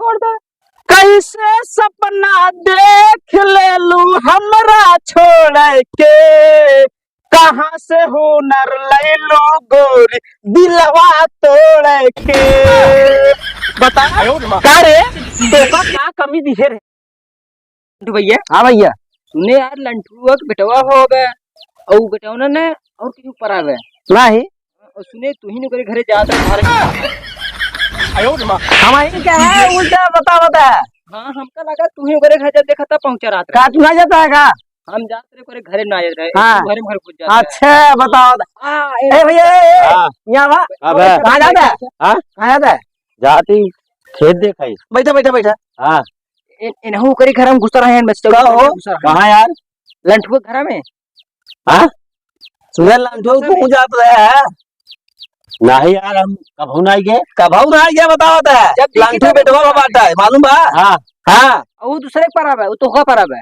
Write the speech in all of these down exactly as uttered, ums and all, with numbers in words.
छोड़ दे। कैसे सपना देख लेलू हमरा छोड़ के, कहाँ से हुनर लैलू गोरी दिलवा तोड़ के। बता, आयो रे माँ। का रे, तोका का कमी दिहे रे? लंठू भैया। हाँ भैया। सुने यार, लंठुआ के बेटवा हो बे, और बेटवा ना, ना, और केहू परा बे। नहीं। और सुने, तू ही ओकरे घरे जात रहे, घर। आयो रे माँ। हम ही का है, उल्टा बता, बता। हाँ, हमका लगा तू ही ओकरे घर जब देखा तब पहुँचा रात रहे। का तू नहीं जाता है का? हम जात रहे ओकरे घरे ना जात रहे, हाँ। तू घरे में घर घुस जात रहे। अच्छा, बताओ। हाँ, ए, ए भैया, ए, ए, हाँ। यहाँ बा। अबे। कहाँ जाता है? हाँ? कहाँ जाता है? जाती खेत देखाई। बैठा, बैठा, बैठा। हाँ। इन-, इनहू ओकरे घर में घुसा रहे हैं, बस का हो? घुसा रहे हैं। कहाँ यार? लंठुआ घर में। हाँ? सुने लंठू, तू जात रहे है? नहीं यार, हम कभू नहीं गए। कभू नहीं गए, बतावत है। जब देखी लंठू तब बेटवा बाटा है, मालूम बा? हाँ। हाँ। और वो दूसरे के परा बा, वो तोहका परा बा।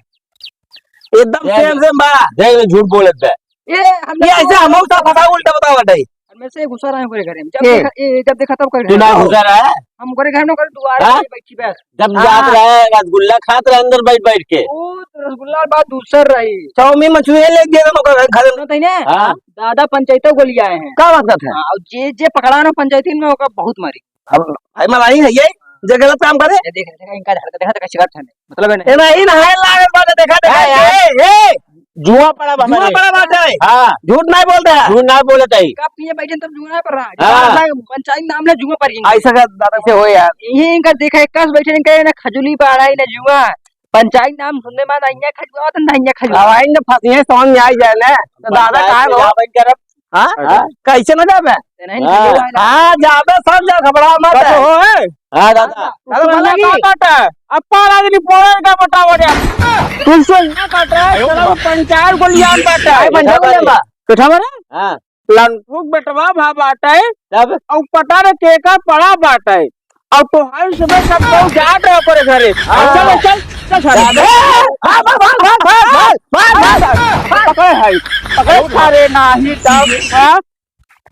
एकदम देख, same, same बा। देख ले, झूठ बोलत बा। ये हम ये ऐसे हम उल्टा फंसा, उल्टा बतावत है। और मैं से घुसा रहे हैं ओकरे घरे में। जब के? देखा, ए, जब देखा तब ओकरे तू घरे ना में। घुसा रहा है? हम ओकरे घर में, ओकरे दुआरे हाँ? पे बैठी बस। जब हाँ। जात रहे, रसगुल्ला खात रहे अंदर बैठ बैठ के। ओ, तो रसगुल्ला बात दूसर रही। चाउमीन मंचूरियन लेके गए हम ओकरे घर में। सुनत है ना? हाँ। दादा पंचायतो को ले आए हैं। का बात करत है? हाँ, और जे, जे पकड़ा ना पंचायती में, ओका बहुत मारी। अब भाई मलाई है ये, जे गलत काम करे। ये देख, देख, इनका धड़का, देखा, देखा, सिगरेट खाने। मतलब है ना? ए, नहीं, नहीं, लागल बात है, देखा, देखा, हाँ, यार। ए, ए। जुआ पड़ा बा जुआ हमारे। पड़ा बाटे। हाँ। झूठ नहीं बोलता है। झूठ ना बोलत है। कब पिए बैठे तब जुआ पर रहा। हाँ। जब पंचायत नाम ले जुआ पर ही। ऐसा का दादा से हो यार। यही इनका देखा, एक कस बैठे इनका ना खजुली पड़ा है ना जुआ। पंचायत नाम सुनने में ना इन्हें खजुआ, तो ना इन्हें खजुआ। अब आइन ना फंसी है, समझ में आई जाए ना। तो दादा पंचायत कहाँ में हो? जाबे करब। हाँ? हाँ। कैसे ना जाबे? ते नहीं हाँ। निकले वाला। हाँ, जाबे सब जा, घबरा मत। कब हो, ए? हाँ, दादा। अरे, तो बोला लगी। का बात है? अब पार आगे नहीं पड़े, का बताओ रे? तुमसे ना काट रहा है, आयो चलो, बाबा। पंचायत को लिया बात है। आए, पंचायत को लिया बा। बैठा मारे? हाँ। लंठू बेटवा भा बाटे। तब? और पता न के का पड़ा बाटे। और तोहार समय सब लोग जात रहे ओकरे घरे। हाँ। चलो, चल, चल, चल। जाबे। भाग, भाग, भाग। पकड़े है, पकड़े सारे नाही तब, हाँ?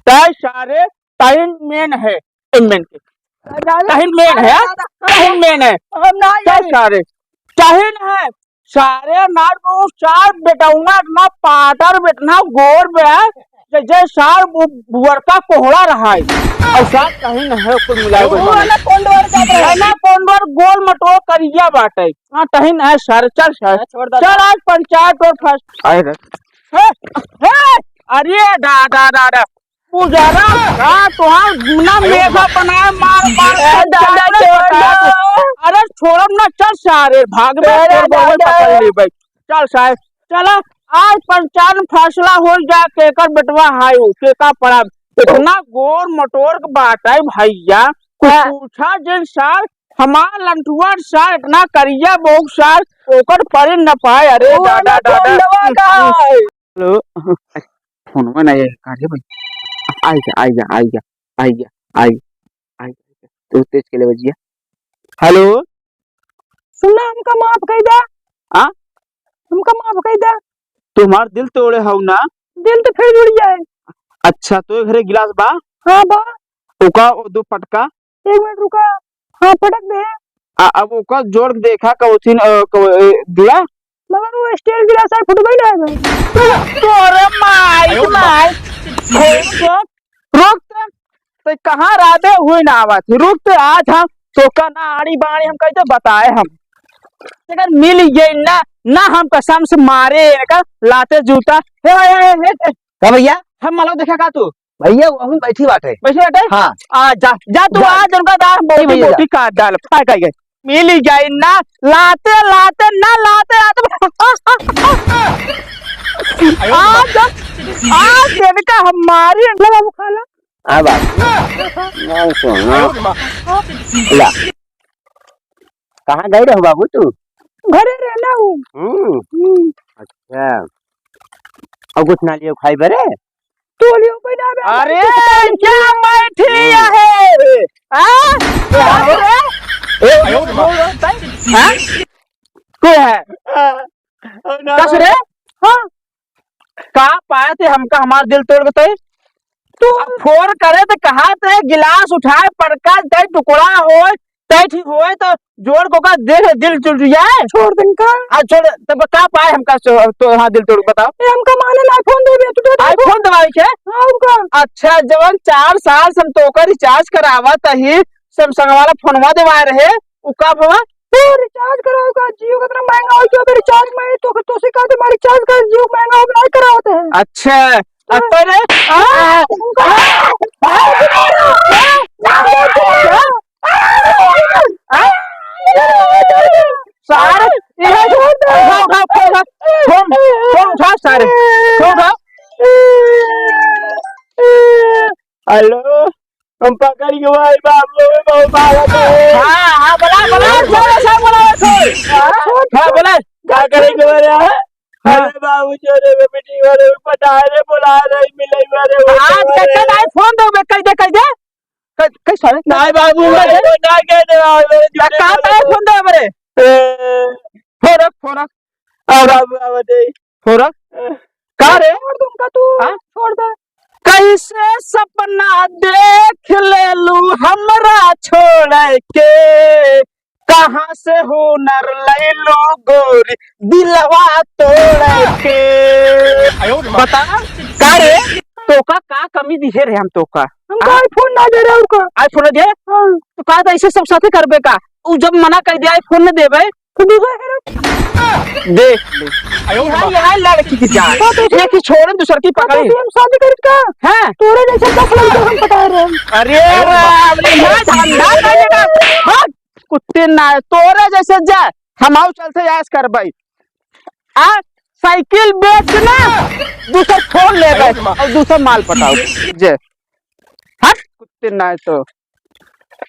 तय सारे, तहिन मेन है, मेन के। दादा, तहिन मेन है, दादा, तहिन मेन है। हम ना तय जाए। सारे, तहिन है, सारे नार को सार बेटौना इतना पातर, इतना गोर बे, जैसे सार बु-, बुअर का कोहड़ा रहा है। और सार तहिन है, कुल मिला के वो बोले। वाला कोंडवर जात रहे। है ना, कोंडवर गोल मटोल करिया बाटे। हाँ, तहिन है सार, चल सार। हाँ, छोड़ दे। चल आज पंचायत और फर्स्ट। आए रे। हे, हे, अरे दादा, दादा, पुजारा, का तोहार गुना मेघा बनाए मार, मार ए, के दादा, चारों छोड़ बताए दो। दे। अरे छोड़ब ना, चल सारे, भाग में ए, तोर दादा, बउवे दादा। पकड़ लेबै। चल सारे, चला, आज पंचायत में फैसला हो जा, केकर बेटवा हाय उ, केका पड़ा। इतना गोर मटोर के बात है भैया, कुछ हाँ। पूछा जिन सार, हमार लंठुआ सार, इतना करिया बोक सार, ओकर परी न पाए। अरे वो दादा, वाला दादा। कोंडवा का है? हेलो, फोनवा ना आए, कहाँ रे भाई? आइगा, आइगा, आइगा, आइगा, आइगा, आइगा। तो तेज के ले बजिया। हेलो। सुना, हमका माफ कइ दा। हाँ? हमका माफ कइ दा। तू हमार दिल तोड़े हऊ ना? दिल तो फिर जुड़ जाए। अच्छा, तो घरे गिलास बा? हाँ बा। ओका दो पटका। एक मिनट रुका। हाँ, पटक दे। आ, अब ओका जोड़ के देखा, कवथिन, अ, कव-, ए, जुड़ा? मगर वो स्टील गिलास है, फुटबे ना है। तोरे माई, आयो माई। रोक, रोक, तो कहाँ राधे हुई ना आवत? रुक, तो आज हम तोका ना आड़ी बाड़ी हम कैसे बताए हम। अगर मिल गई ना, ना हम कसम से मारे इनका लाते जूता। हे, हे, हे, हे, हे। का भैया? हम मालूम देखा का तू? भैया, वहीं बैठी बाटे। बैठी बाटे? हाँ। आ, जा, जा तू जा। आज उनका दाम बोटी, नहीं भैया, जा। बोटी काट डाल। आ, कही गई। मिल जाई ना, लाते, लाते, ना लाते, लाते। आज, आज इनका हमारी अंडा बाबू खा ला। आ बाबू। ना सुन, ना। ला। कहाँ गई रहो बाबू तू? घरे रहना हूँ। हम्म। हम्म। अच्छा। और कुछ ना लियो खाई बरे? तू लियो कोई ना बे, अरे, हम तो क्या बैठी हम्म। है? हाँ? क्या हो रे? ए, हाँ? को है? कस रे? हाँ। का पाए थे हमका, हमार दिल तोड़ के ते? तू अब फोन करे तो कहा थे गिलास उठाए, पड़का दे, टुकड़ा हो, तय ठीक होए तो जोड़ को का देख दिल टूट जाए। छोड़ देन का? आ छोड़, तब का पाए हमका सो-, तो हाँ दिल तोड़ बताओ। ए, हमका माने ना iPhone देबे, तू दे दे iPhone। iPhone देवाई के? हाँ, उनका। अच्छा, जवन चार साल से हम तोका recharge करावत ही, Samsung वाला फोनवा देवाए रहे, उ का भवा? तू recharge कराओ का? Jio कितना महंगा हो गया, अबे recharge में तो, तो से कहते मैं recharge कर, Jio महंगा हो, नहीं करावत है। अच्छा, तो अतरे, आ, आ, आ, सारे, इधर उठा, उठा, उठा, उठा। फोन, फोन, फोन उठा सारे, फोन उठा। Hello, हम पकड़ के भाई बाबू, बाबू, बाबू। हाँ, हाँ, बोला, बोला, जोर से बोला, बोला। हाँ, बोला। का करे के बोला? हाँ। अरे बाबू, जोरे में meeting वाले में पटाए रे, बोलाए रे, मिले वाले वो आज करे। कैसे नहीं फोन दो बे, कह दे, कह दे। कह, कह सारे। नहीं बाबू, अरे। वो ना कह दे, आ, मेरे ना जोरे कहा में था वो। फोन दो बरे। ए। फोन रख, फोन रख। आ बाबू, आ दे। फोन रख। ए। का रे? छोड़ दूंगा तू, हाँ? छोड़ दे। कैसे सपना देख लेलू हमरा छोड़ के, कहाँ से हुनर लैलू गोरी दिलवा तोड़ के। बता, का रे, तोका का कमी दिहे रहे हम तोका? हमका हाँ? iPhone ना दे रहे उनका। iPhone ना दे? हाँ। तो का तो ऐसे सब साथे करबे का? उ जब मना कर दिया iPhone न देबे, तो दूसरा करो। देख ले। यहाँ, यहाँ लड़की की जान। तो, तो, एक ही छोड़े, दूसरा की तो, पकड़े। तो हम शादी करी का? हैं? तोरे जैसे दस लड़के हम पटा रहे हैं। अरे बाप रे, यहाँ धंधा करने का। भाग, कुत्ते ना, तोरे जैसे जा, हम आउ चलते ऐश करबे। आ, साइकिल बेचना, दूसर फोन लेबे और दूसर माल पटाओ। जे, हट, कुत्ते ना तो।